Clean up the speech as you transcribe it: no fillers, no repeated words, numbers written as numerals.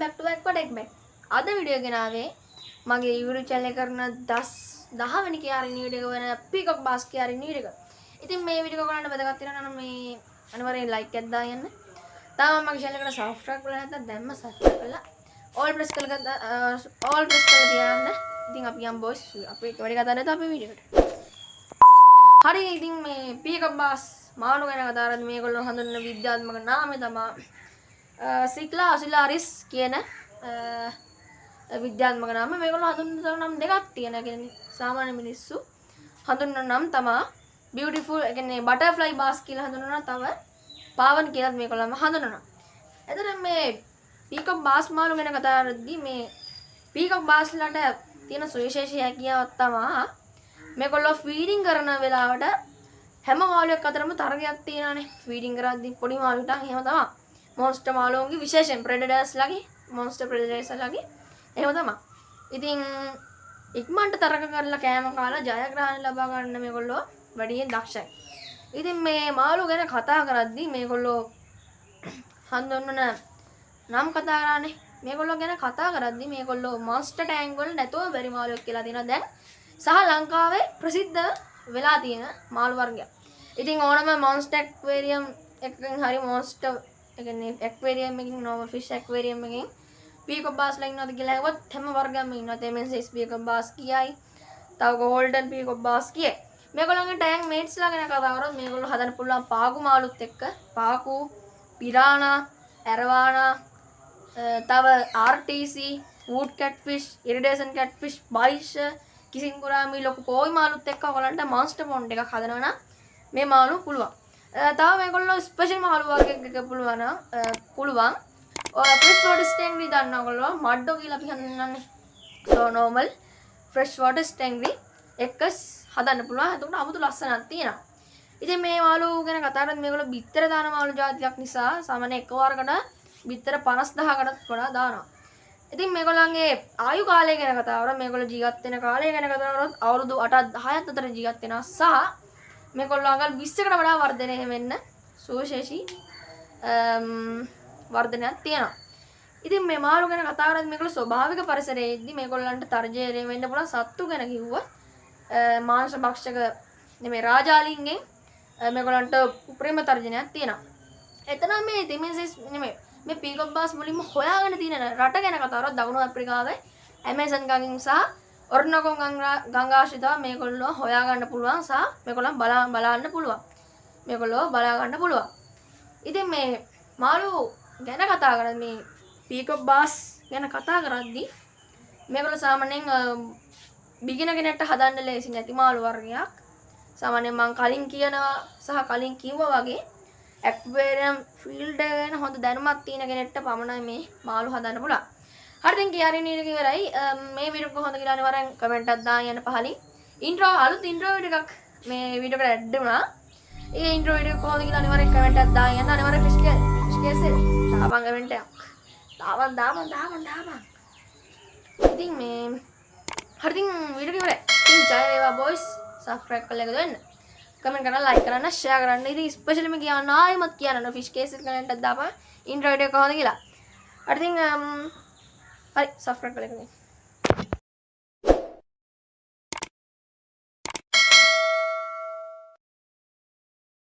Back to Aqua Tech Back. අද video ගෙනාවේ මගේ YouTube channel එක කරන 10 10 වෙනි කියාරින් වීඩියෝ එක වෙන පීකොක් බාස් කියාරින් වීඩියෝ එක. ඉතින් මේ වීඩියෝ එක ඔයාලන්ට වැදගත් වෙනවා නම් මේ අනිවාර්යෙන් ලයික් එකක් දාන්න යන්න. තාම මගේ channel එකට subscribe කරලා නැත්නම් දැන්ම subscribe කරලා all press කරලා all press කරලා තියන්න. ඉතින් අපි යම් බොයිස්, අපි එක වැඩි කතා නැතුව අපේ වීඩියෝ එකට. හරි, ඉතින් මේ පීකොක් බාස් මාළු ගැන කතා කරද්දී මේගොල්ලෝ හඳුන්වන විද්‍යාත්මක නාමය තමා සික්ලා ඔසිලාරිස් කියන විද්‍යාත්මක නාම. මේගොල්ලෝ හඳුන්වන තව නම් දෙකක් තියෙනවා. ඒ කියන්නේ සාමාන්‍ය මිනිස්සු හඳුන්වන නම් තමා බියුටිෆුල්, ඒ කියන්නේ බටර්ෆ්ලයි බාස් කියලා හඳුන්වනවා, තව පාවන් කියලාත් මේගොල්ලන්ව හඳුන්වනවා. එතන මේ පීකොක් බාස් මාළු ගැන කතා කරද්දී මේ පීකොක් බාස්ලාට තියෙන සුවිශේෂී හැකියාවක් තමා මේගොල්ලෝ ෆීඩින් කරන වෙලාවට හැම මාළුවෙක් අතරම තරගයක් තියෙනවානේ. ෆීඩින් කරද්දී පොඩි මාළුවට එහෙම තමයි. මොන්ස්ටර් මාළුවන්ගේ, විශේෂයෙන් ප්‍රෙඩටර්ස් ලගේ, මොන්ස්ටර් ප්‍රෙඩටර්ස් ලගේ එහෙම තමයි. ඉතින් ඉක්මනට තරග කරලා කෑම කාලා ජයග්‍රහණ ලබා ගන්න මේගොල්ලෝ වැඩියෙන් දක්ෂයි. ඉතින් මේ මාළු ගැන කතා කරද්දී මේගොල්ලෝ හඳුන්වන නම් කතා කරානේ. මේගොල්ලෝ ගැන කතා කරද්දී මේගොල්ලෝ මොන්ස්ටර් ටැංක් වල නැතුව බැරි මාළුවෙක් කියලා තියෙනවා දැන්. සහ ලංකාවේ ප්‍රසිද්ධ වෙලා තියෙන මාළු වර්ගයක්. ඉතින් ඕනම මොන්ස්ටර් ඇක්වේරියම් එකකින් හරි, මොන්ස්ටර් ඒ කියන්නේ ඇක්වේරියම් එකකින්, නෝමල් ෆිෂ් ඇක්වේරියම් එකකින් පීකොක් බාස්ලා ඉන්නවද කියලා ඇහුවොත් හැම වර්ගයක්ම ඉන්නවා. තෙමෙන්සිස් පීකොක් බාස් කියයි. තව ගෝල්ඩන් පීකොක් බාස් කියයි. මේගොල්ලන්ගේ ටැංක් මේට්ස්ලා ගැන කතා කරොත් මේගොල්ලෝ හදන්න පුළුවන් පාකු මාළුත් එක්ක, පාකු, පිරානා, ඇරවානා, තව RTC, wood catfish, iridescent catfish, බයිෂ, කිසින්ගුරාමි, ලොකු කෝයි මාළුත් එක්ක ඔයගොල්ලන්ට මොන්ස්ටර් පොන්ඩ් එකක් හදනවා නම් මේ මාළු පුළුවන්. තව මේගොල්ලෝ ස්පෙෂල් මාළු වර්ගයක් එක පුළුවන් නම් පුළුවන්. ඔය ෆ්‍රෙෂ් වෝටර් ස්ටින්ග්‍රේ දන්නවා ඔයගොල්ලෝ, මඩ්ඩෝ කියලා අපි හඳුන්වන්නේ. සෝ නෝමල් ෆ්‍රෙෂ් වෝටර් ස්ටින්ග්‍රේ එක්ක හදන්න පුළුවන්. එතකොට අමුතු ලස්සනක් තියෙනවා. ඉතින් මේ මාළු ගැන කතා කරද්දී මේගොල්ලෝ බිත්තර දාන මාළු ජාතියක් නිසා සාමාන්‍ය එකවරකට බිත්තර 50,000කටත් වඩා දානවා. ඉතින් මේගොල්ලන්ගේ ආයු කාලය ගැන කතා කරොත්, මේගොල්ලෝ ජීවත් වෙන කාලය ගැන කතා කරොත් අවුරුදු 8ක් 10ක් අතර ජීවත් වෙනවා සහ මේගොල්ලෝ අඟල් 20කට වඩා වර්ධනය වෙන්න සුවිශේෂී වර්ධනයක් තියෙනවා. ඉතින් මේ මාළු ගැන කතා කරද්දී මේගොල්ලෝ ස්වභාවික පරිසරයේදී මේගොල්ලන්ට තර්ජනය වෙන්න පුළුවන් සත්තු ගැන කිව්වොත් මාංශ භක්ෂක නෙමෙයි රාජාලින්ගෙන් මේගොල්ලන්ට උපරිම තර්ජනයක් තියෙනවා. එතන මේ තිමෙන්සිස් නෙමෙයි, මේ පීකොක් බාස් මුලින්ම හොයාගෙන තියෙන රට ගැන කතා කරොත් දකුණු අප්‍රිකාවේ ඇමේසන් ගඟින් සහ ඔරිනොකෝ ගංගාශ්‍රිතව මේගොල්ලෝ හොයාගන්න පුළුවන් සහ මේගොල්ලන් බලා බලන්න පුළුවන්. මේගොල්ලෝ බලා ගන්න පුළුවන්. ඉතින් මේ මාළු ගැන කතා කරද්දී, මේ පීකොක් බාස් ගැන කතා කරද්දී මේගොල්ලෝ සාමාන්‍යයෙන් බිගිනර් කෙනෙක්ට හදන්න ලේසි නැති මාළු වර්ගයක්. සාමාන්‍යයෙන් මං කලින් කියනවා සහ කලින් කිව්වා වගේ ඇක්වේරියම් ෆීල්ඩ් එක ගැන හොඳ දැනුමක් තියෙන කෙනෙක්ට පමණයි මේ මාළු හදන්න පුළුවන්. හරි, ඉතින් කියාරින් වීඩියෝ එක ඉවරයි. මේ වීඩියෝ කොහොමද කියලා අනිවාර්යෙන් කමෙන්ට් එකක් දාන්න යන්න පහලින්. ඉන්ට්‍රෝ, අලුත් ඉන්ට්‍රෝ වීඩියෝ එකක් මේ වීඩියෝ එකට ඇඩ් වුණා. ඒ ඉන්ට්‍රෝ වීඩියෝ කොහොමද කියලා අනිවාර්යෙන් කමෙන්ට් එකක් දාන්න යන්න. අනිවාර්යෙන් ෆිෂ් කේ ෆිෂ් කේස් දාපන් කමෙන්ට් එකක්. දාපන් දාපන් දාපන් දාපන්. ඉතින් මේ හරි, ඉතින් වීඩියෝ එක ඉවරයි. ඉතින් ජය වේවා බොයිස්. සබ්ස්ක්‍රයිබ් කරලා එකතු වෙන්න. කමෙන්ට් කරන්න, ලයික් කරන්න, ෂෙයා කරන්න. ඉතින් ස්පෙෂලිම කියන්න, ආයෙමත් කියන්න, ෆිෂ් කේස් එක කමෙන්ට් එකක් දාපන් ඉන්ට්‍රෝ වීඩියෝ කොහොමද කියලා. හරි, ඉතින් හරි, සබ්ස්ක්‍රයිබ් කරලා එකතු වෙන්න.